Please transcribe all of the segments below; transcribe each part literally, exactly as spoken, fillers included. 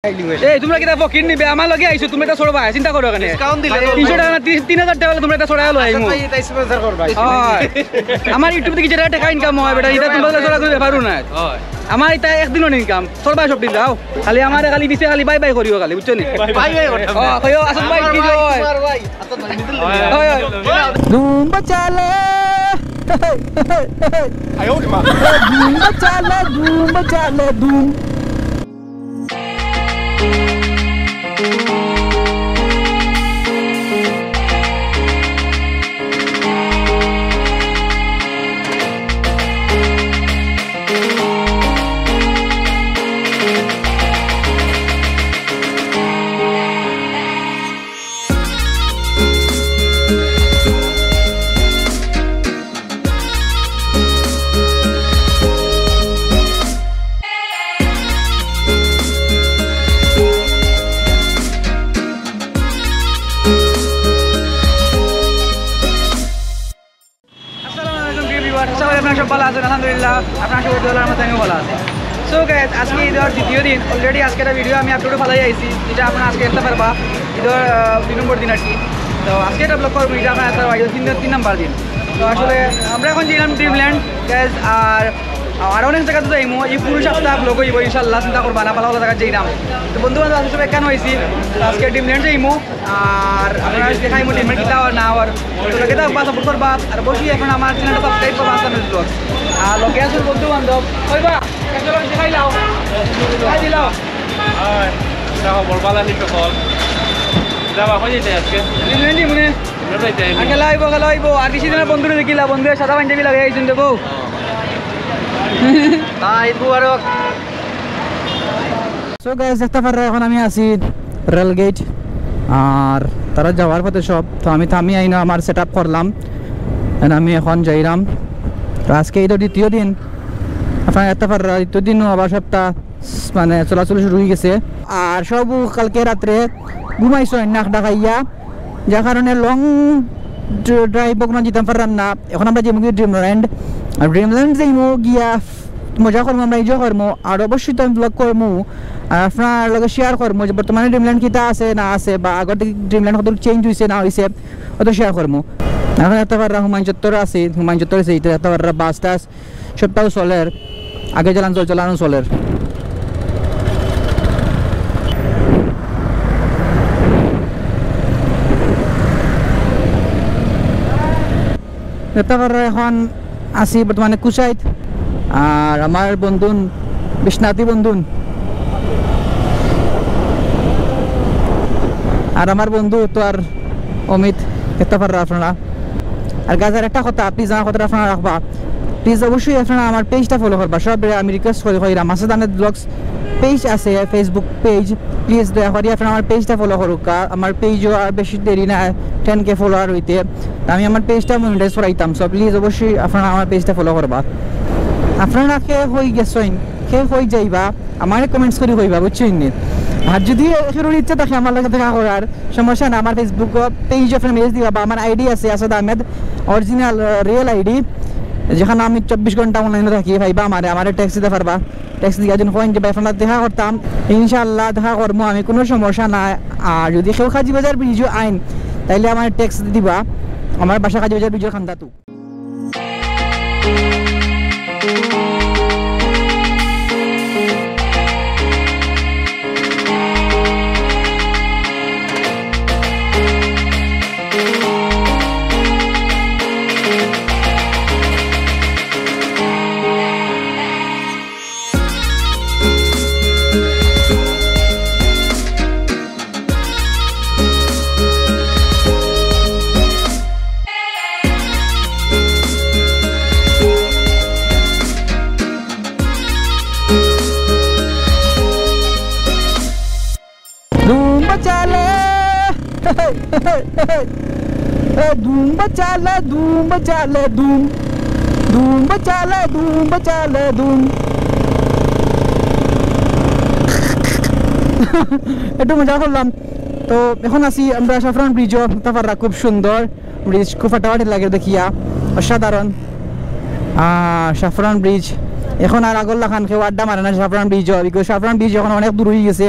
এই, তোমরা কিতা ফকির নিবে? আমার লগে আইছো, তোমরা ইটা চড়বায়, চিন্তা করো কেনে। Discount দিলে তো তিনশো টেকা না, তিন, তিন হাজার টেকা অইলে তোমরা ইটা চড়াই লই আইমু। ভাই, ইটা sponsor করবা। অয়। আমার YouTube থাকি যেটা টেকা income অয়, বেটা, ইটা তোমরা চড়া করি ব্যাপারও নায়। অয়। আমার ইটা একদিনর income, চড়বায় সব দিন যাও। খালি আমারে খালি পিছে খালি bye bye করিও খালি, বুঝছো নি? Bye bye করতাম। অয়, কইও, আসল ভাই, কি জয়? অয়, অয়। ধুম বাচালে। আয়ো রে মা। ধুম বাচালে, ধুম বাচালে, ধুম। আসসালামু আলাইকুম, প্রিয় viewers, আশা করি আপনারা সব ভালো আছেন। আলহামদুলিল্লাহ, আপনারা সবাই দোয়ার মতো আমিও ভালো আছি। So guys, আজকে ঈদর দ্বিতীয় দিন, already আজকে একটা ভিডিও আমি আপলোড ফালাই আইছি, যেটা আপনারা আজকে দেখতে পারবা ঈদর, আহ, দুই নম্বর দিন আর কি। তো আজকে একটা ব্লগ করবো, এটা আপনার একটা তিন, তিন নম্বর দিন। তো আসলে আমরা এখন যাইরাম ড্রিমল্যান্ড, গাইস, আর আর অনেক জাগাত যাইমু, এই পুরো সপ্তাহ ব্লগ অইবো ইনশাআল্লাহ, চিন্তা করবা না, ভালো ভালো জাগাত যাইরাম। তো বন্ধু বান্ধব আছে সব একখান অইছি, তো আজকে ড্রিমল্যান্ড যাইমু, আর আপনারা দেখাইমু ড্রিমল্যান্ড কিতা অর না অর। তো লগে থাকবা, সাপোর্ট করবা, আর অবশ্যই এখন আমার চ্যানেলটা সাবস্ক্রাইব করবা, আসাম ব্লগ। আর লগে আছে বন্ধু বান্ধব, কইবা, একটা লোক দেখাইলাও, দেখাই দিলাও। আর দেখো, বরবালা নি সকল। যাবা, কই যাইতে আজকে? ড্রিমল্যান্ড যাইমু নে। আমরা যাইতে আইবো। আর খেলা অইবো, খেলা অইবো। আর বেশি দিনের বন্ধুরে দেখিলা, বন্ধুরে সাদা পাঞ্জাবি লাগাই আইছইন, দেখো। তাই মুবারক। So guys, দেখতে পাররা এখন আমি আছি রেল গেট, আর তারা যাওয়ার পথে সব। তো আমি থামি আইনা আমার সেট আপ করলাম, and আমি এখন যাইরাম। তো আজকে এই তো দ্বিতীয় দিন, আপনারা দেখতে পাররা দ্বিতীয় দিনও আবার সবটা মানে চলাচল শুরু অই গেছে। আর সব কালকে রাত্রে ঘুমাইছইন নাক ডাকাইয়া, যার কারণে লং ড্রাইভ কোনো দিতাম পারলাম না। এখন আমরা যাইমু কি ড্রিমল্যান্ড, আর ড্রিমল্যান্ড যাইমু গিয়া মজা করমু, আমরা এনজয় করমু, আর অবশ্যই তো আমি ব্লগ করমু, আর আপনার লগে শেয়ার করমু যে বর্তমানে ড্রিমল্যান্ড কিতা আছে না আছে, বা আগর থাকি ড্রিমল্যান্ড কত চেঞ্জ অইছে না অইছে, অত শেয়ার করমু। এখন দেখতে পাররা হুমায়ুন চত্বর আছে, হুমায়ুন চত্বর আছে, এটা দেখতে পাররা বাস টাস সবটাও চলের, আগে চালান চল, চালানো চলের। দেখতে পাররা এখন আছি বর্তমানে কুচাইত, আর আমার বন্ধুন, বিশ্বনাথী বন্ধুন, আর আমার বন্ধু তো আর অমিত, দেখতে পাররা আপনারা। আর guys, আর একটা কথা, please আমার কথাটা আপনারা রাখবা, please অবশ্যই আপনারা আমার পেজটা ফলো করবা। সব আমি রিকোয়েস্ট করি, কইরাম, আসাদ আহমেদ ব্লগস পেজ আছে, Facebook পেজ, প্লিজ দয়া করি আপনারা আমার পেজটা ফলো করুক্কা। আমার পেজও আর বেশি দেরি না, টেন কে ফলোয়ার অইতে। তো আমি আমার পেজটা মনিটাইজ করাইতাম, সো প্লিজ অবশ্যই আপনারা আমার পেজটা ফলো করবা। আপনারা কে কই গেছইন, কে কই যাইবা, আমারে কমেন্টস করি কইবা, বুঝছইন নি? আর যদি কেউর ইচ্ছা থাকে আমার লগে দেখা করার, সমস্যা না, আমার Facebook পেজ আপনারা মেসেজ দিবা, বা আমার আইডি আছে আসাদ আহমেদ, অরিজিনাল, আহ, রিয়েল আইডি, যেখানে আমি চব্বিশ ঘন্টা অনলাইনে থাকি, পাইবা আমারে, আমারে টেক্সট দিতা পারবা। টেক্সট দিয়া যদি কইন যে ভাই আপনার দেখা করতাম, ইনশাআল্লাহ দেখা করমু আমি, কোনো সমস্যা নাই। আর যদি কেউ কাজীবাজার ব্রিজও আইন, তাইলে আমারে টেক্সট দিবা, আমার বাসা কাজীবাজার ব্রিজর কান্দাত। ধুম বাচালে, এ, ধুম বাচালে, ধুম বাচালে, ধুম। ধুম বাচালে, ধুম বাচালে, ধুম। একটু মজা করলাম। তো এখন আছি আমরা শাফরান ব্রিজও, দেখতা পাররা খুব সুন্দর ব্রিজ, খুব ফাটাফাটি লাগে দেখিয়া, অসাধারণ। আহ, শাফরান ব্রিজ, এখন আর আগর লাখান কেউ আড্ডা মারে না সাফরান ব্রিজও, because সাফরান ব্রিজ এখন অনেক দূর অই গেছে।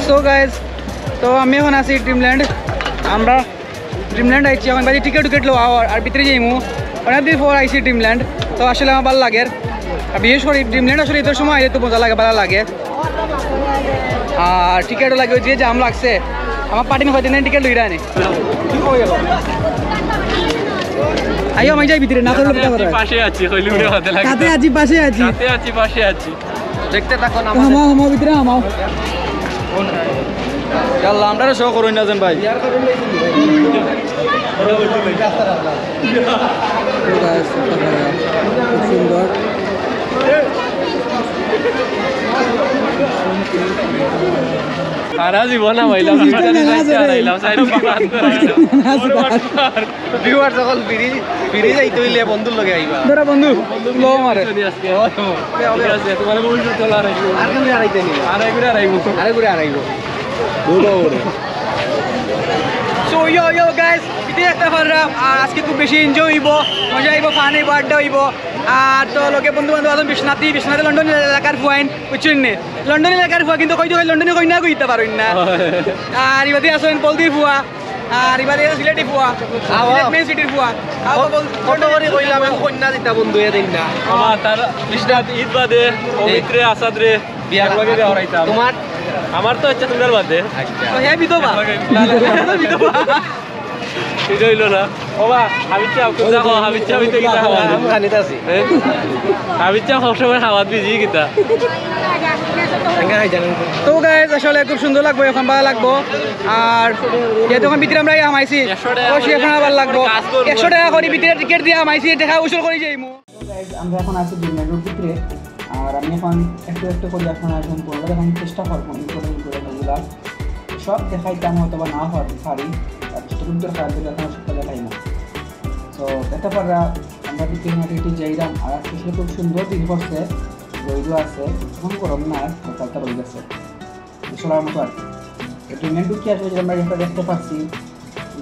So guys, তো আমি এখন আছি ড্রিমল্যান্ড। আমরা ড্রিমল্যান্ড আইছি, এখন বাজে টিকিট উকেট লওয়া আর, আর ভিতরে যাইমু। অনেকদিন পর আইছি ড্রিমল্যান্ড, তো আসলে আমার ভালা লাগের। আর বিশেষ করি ড্রিমল্যান্ড আসলে ইতার সময় আইলে তো মজা লাগে, ভালা লাগে। আর টিকিটও লাগে, ওই যে জাম লাগছে, আমার পার্টি নিয়ে টিকিট লইরা আনে। আইও, আমি যাই ভিতরে, না করলে কথা বলবো। পাশে আছি, কইলে উঠে হাতে লাগে। কাতে আছি, পাশে আছি। কাতে আছি, পাশে আছি। দেখতে থাকো না। হামাও, হামাও, ভিতরে হামাও। ইয়াল্লা, আমরারে শো করইন না যেন ভাই। খুব সুন্দর। সারা জীবন হামাইলাম, হারাইলাম, সাইড ভিউয়ার সকল ফিরি, ফিরি যাইতে অইলে বন্ধুর লগে আইবা। ধরো বন্ধু, লো মারে। আজকে, ঠিক আছে, তোমার বন্ধু চলে আর আইবো। আর কেউ আর আইতে নি। আর একবার আর আইবো। আর একবার আর আইবো। So, yo, yo, guys, ইটা দেখতা পাররা। আর আজকে খুব বেশি এনজয় অইবো, মজা অইবো, ফান অইবো, আড্ডা অইবো। আর তো লগে বন্ধু বান্ধব আছইন বিশ্বনাথি, বিশ্বনাথি লন্ডন এলাকার ফুয়াইন, বুঝছইন নি? লন্ডন এলাকার ফুয়া, কিন্তু কইতে কই লন্ডনি কইন্যা কইতা পারইন না। আর ইবাদি আছইন বলদি ফুয়া, আর ইবাদি আছে সিলেটি ফুয়া, আও, সিলেট আও। মেইন সিটির ফুয়া। আও, কত, বল, কত করি কইলাম, আমি কইন্যা দিতা বন্ধু, এ দিন না। আমার তার বিশ্বনাথ ঈদ বাদে, পবিত্রে আসাদ রে, বিয়া একলগে বিয়া হরাইতাম। তোমার? আমার তো ইচ্ছা তোমরার বাদে। আচ্ছা। তো হে বিধবা। একলগে বিয়া। বিধবা। ইটা অইলো না। ও বা, হাবিব সাব, কিতা কও, হাবিব সাব, ইটা কিতা কও? আমি খানিত আছি। হ্যাঁ? হাবিব সাব সবসময় খাওয়াত বিজি কিতা? তো গাইস, আসলে খুব সুন্দর লাগবো, এখন ভালা লাগবো। আর যেহেতু এখন ভিতরে আমরা হামাইছি, অবশ্যই এখন আবার লাগবো। একশো টেকা করি ভিতরে টিকিট দিয়া হামাইছি, টেকা উসুল করি যাইমু। Guys, আমরা এখন আছি ড্রিমল্যান্ডর ভিতরে। আর আমি এখন একটু একটু করি আপনারা সম্পূর্ণ দেখার চেষ্টা করবো, ইম্পর্টেন্ট ইম্পর্টেন্ট ওগুলা সব দেখাইতাম হয়তো বা না পারি, পারি। আর যতটুকু দরকার, আপনারা সবটা দেখাইমু। তো দেখতা পাররা, আমরা ভিতরে হাঁটি হাঁটি যাইরাম, আর আজকে আসলে খুব সুন্দর দিন করছে, রইদও আছে, এখন গরম না, হালকা হালকা রইদ আছে। চলার মতো আর কি। তো ড্রিমল্যান্ড ঢুকি আসলে যেটা আমরা একটা দেখতে পাচ্ছি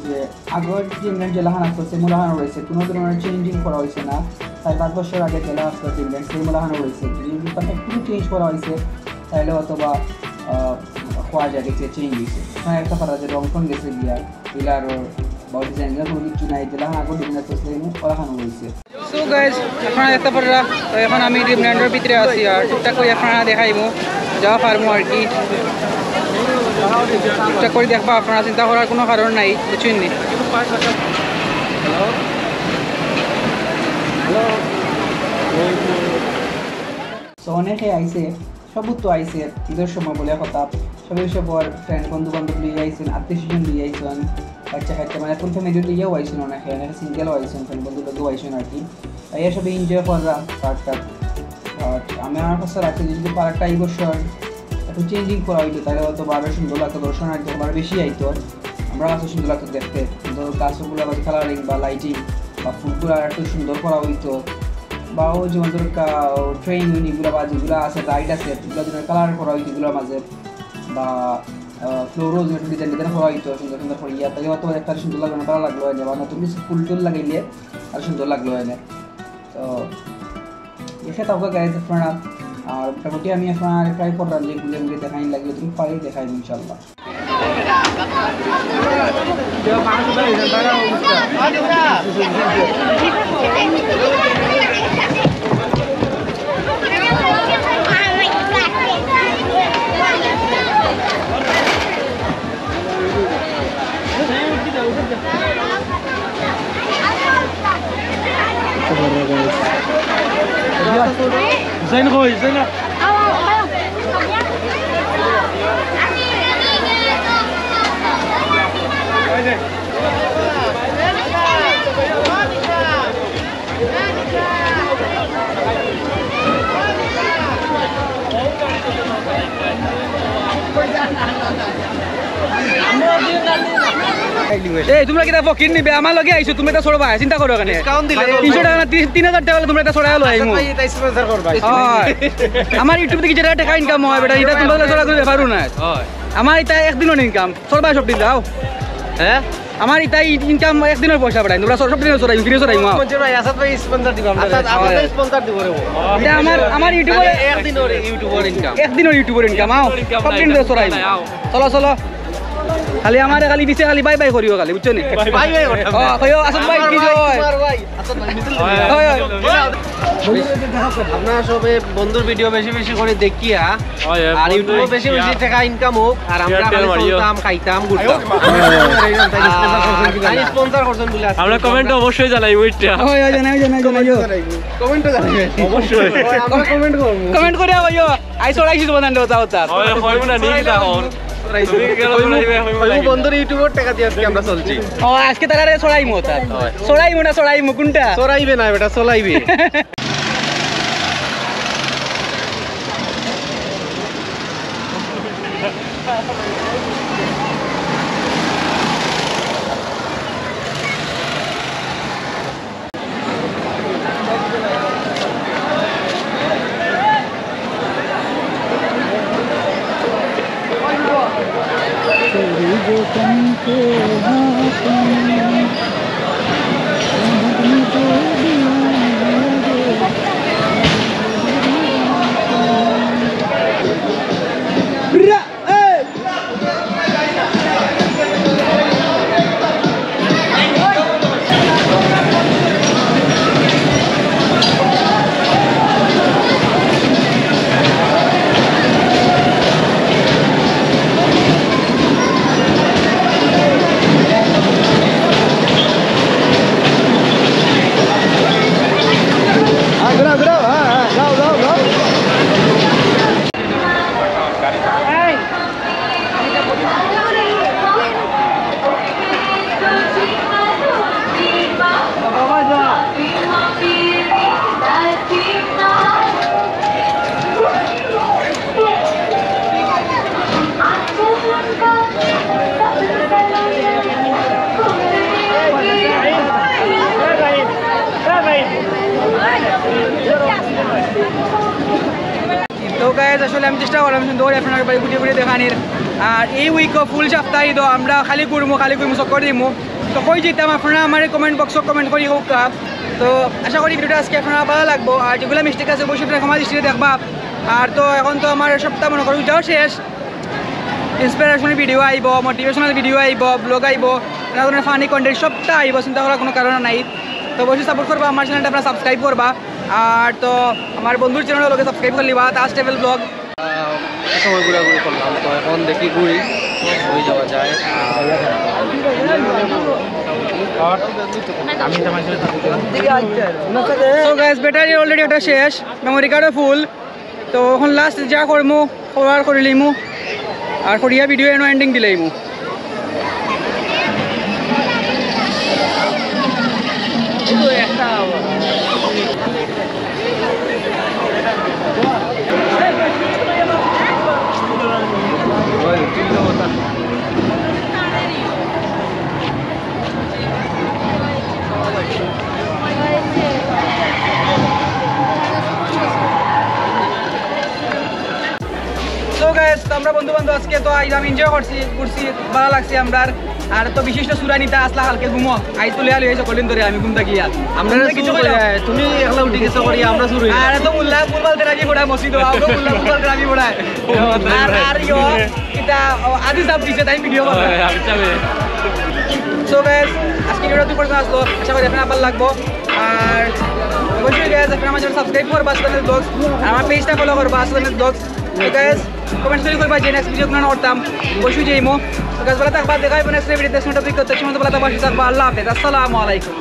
যে আগর ড্রিমল্যান্ড যেলাখান আছে, সেম ওলাখান রয়েছে, কোনো ধরনের চেঞ্জিং করা হয়েছে না। চার পাঁচ বছর আগে যেলা আছে ড্রিমল্যান্ড, সেম ওলাখান রয়েছে। যদি তাতে একটু চেঞ্জ করা হয়েছে, তাহলে হয়তো বা, আহ, কওয়া যায় যে চেঞ্জ হয়েছে। ওখানে একটা পারা যে রং টং গেছে গিয়া, পিলার বা ডিজাইন কোনো কিছু নাই, যেলাখান আগর ড্রিমল্যান্ড আছে, সেম ওলাখান রয়েছে। So guys, আপনারা দেখতা পাররা, তো এখন আমি ড্রিমল্যান্ডর ভিতরে আছি, আর টুকটাক করি আপনারা দেখাইমু, যা পারমু আর কি। টুকটাক করি দেখবা আপনারা, চিন্তা করার কোনো কারণ নাই, বুঝছইন নি? So অনেকে আইছে, সবু তো আইছে, ঈদর সময় বলে কথা, সবে সবর ফ্রেন্ড বন্ধু বান্ধব লইয়া আইছইন, আত্মীয় স্বজন লইয়া আইছইন, বাচ্চা কাচ্চা, মানে ফুল ফ্যামিলি লইয়াও আইছইন অনেকে, অনেকে সিঙ্গেলও আইছইন, ফ্রেন্ড বন্ধু লইয়াও আইছইন আর কি। তাই সবে এনজয় কররা পার্কটা। আর আমি আমার কাছে লাগছে যে যদি পার্কটা এই বছর একটু চেঞ্জিং করা হইতো, তাহলে হয়তো আরো সুন্দর লাগতো, দর্শনার্থী আরো বেশি আইতো, আমরা কাছে সুন্দর লাগতো দেখতে। ধরো গাছগুলো আবার কালারিং বা লাইটিং বা ফুলগুলো আর একটু সুন্দর করা হইতো, বা ও যেমন ধরো ট্রেন এগুলো বা যেগুলো আছে, রাইড আছে, এগুলো যেন কালার করা হইতো এগুলোর মাঝে, বা ফ্লোরও যেন একটু ডিজাইন ডিজাইন করা হইতো সুন্দর সুন্দর করিয়া, তাহলে হয়তো একটা সুন্দর লাগলো না, ভালো লাগলো হয় না, বা নতুন কিছু ফুল টুল লাগাইলে আর সুন্দর লাগলো হয় না। তো এসে থাকো গাইজ আপনারা, আর মোটামুটি আমি আপনারা ট্রাই করলাম যে ঘুরে ঘুরে দেখাই লাগে, তুমি পারি দেখাই ইনশাল্লাহ। হুসেন কই? হুসেন না? এই, তোমরা কিতা ফকির নিবে? আমার লগে আইছো, তুমি এটা ছড়বায়, চিন্তা করো কেনে। Discount দিলে তো তিনশো টাকা না, তিন, তিন হাজার টাকা অইলে তোমরা এটা ছড়ায় লই আইমু। ভাই, এটা sponsor করবা। অয়। আমার YouTube থাকি যেটা টাকা income অয়, বেটা, এটা তোমরা ছড়া করে ব্যাপারও না। অয়। আমার এটা একদিনর income, ছড়বায় সব দিন দাও। হ্যাঁ? আমার এটা income একদিনর পয়সা, বেটা, তোমরা সব দিনর ছড়াই, ফিরে ছড়াই, মা। মঞ্জুর ভাই, আসাদ ভাই sponsor দিবা আমরা। আসাদ, আসাদ ভাই sponsor দিব রে। এটা আমার, আমার YouTube-এ তাহলে একদিনর YouTuber income। একদিনর YouTuber income, আও। Income সব নাই, দিন ধরে ছড়াই। নাই, আও। চলো, চলো। খালি আমারে খালি পিছে খালি bye bye করিও খালি, বুঝছো নি? Bye bye করতাম। ও, কইও, আসাদ ভাই, আমার কি ভাই, জয়? তোমার ভাই। আসাদ ভাই, মিছিল অয়, অয়। অয়, অয়। আপনারা সবে বন্ধুর video বেশি বেশি করে দেখিয়া, অয়, অয়, আর বন্ধু YouTube-এ বেশি বেশি share। টাকা income হোক, আর আমরা share খালি মারিও। চলতাম, খাইতাম, ঘুরতাম। আর তাই sponsor করছেন বলে আজকে আমরা comment-এ অবশ্যই জানাই ওইটা। অয়, অয়, জানাই, জানাই, জানাই। Comment-ও জানাই। অবশ্যই। অয়, আমরা comment করবো। Comment করে আইও। আই ছড়াইছি তোমার নাম, ওটা, ওটা। অয়, কইবো না, নি কিতা অখন? তুমি কি গেল ছড়াইবে, কইবো না নি? বন্ধুর YouTube-এর টাকা দিয়ে আজকে আমরা চলছি। ও, আজকে তারা ছড়াইমু ওটা। অয়। ছড়াইমু না, ছড়াইমু, কোনটা? ছড়াইবে না, বেটা, চলাইবে। তো guys, আসলে আমি চেষ্টা করলাম সুন্দর করে আপনার বাড়ি ঘুরিয়া ঘুরিয়া দেখানির। আর এই week-ও full সপ্তাহ তো আমরা খালি ঘুরমু, খালি ঘুরমু, চক্কর দিমু। তো কই যাইতাম আপনারা আমারে comment box-ও comment করি কউক্কা। তো আশা করি video-টা আজকে আপনারা ভালা লাগবো। আর যেগুলা mistake আছে অবশ্যই আপনারা ক্ষমা দৃষ্টিতে দেখবা। আর তো এখন তো আমার সপ্তাহ মনে করো ওইটাও শেষ। Inspirational video আইবো, motivational video আইবো, vlog আইবো, নানা ধরনের funny content সবটা আইবো, চিন্তা করার কোনো কারণ নাই। তো অবশ্যই support করবা, আমার channel-টা আপনারা subscribe করবা। আর তো আমার বন্ধুর channel-ও লগে subscribe করি লিবা, তাজ ট্রাভেল ব্লগ। আহ, সময় ঘোরাঘুরি করলাম, তো এখন দেখি ঘুরি, ঘুরে যাওয়া যায়। আর so guys, battery already একটা শেষ, memory card-ও full। তো এখন last যা করমু, করার করি লইমু, আর করিয়া video এনো ending দিলাইমু। So guys, তো আমরা বন্ধু বান্ধব আজকে তো আইলাম, enjoy করছি, ঘুরছি, ভালা লাগছে আমরার। আর তো বিশিষ্ট সুরানিতা আসলা কালকে ঘুমো, আইজ তুলিয়া লইয়া সকল দিন ধরে আমি ঘুম থাকি আর আমরা আমরা কিছু কিছু কইলাম। কইলাম। তুমি একলা উঠি গেছো করি, আমরা শুরু হই। আর তো মোল্লা ফুল বালতে রাখি পড়া মসজিদ, আমরা মোল্লা ফুল বালতে রাখি পড়া। আর, আর ইয়ো, এটা, ও, আদি সাহেব দিছে, তাই ভিডিও বানায়। হয়, আমি চাবে। So guys, আজকে ভিডিওটা দুই পর্যন্ত আসলো, আশা করি আপনার আবার লাগবো। আর অবশ্যই guys, আপনারা আমার channel subscribe করবা, আসাদ আহমেদ ব্লগস, আর আমার page-টা follow করবা, আসাদ আহমেদ ব্লগস। তো guys, comment করে করবা যে next video কোন করতাম, অবশ্যই যাইমু। তো guys, ভালা থাকবা, দেখা হইবো next video, next topic করতে, সে মতো ভালা থাকবা, সুস্থ থাকবা, আল্লাহ হাফেজ, আসসালামু আলাইকুম।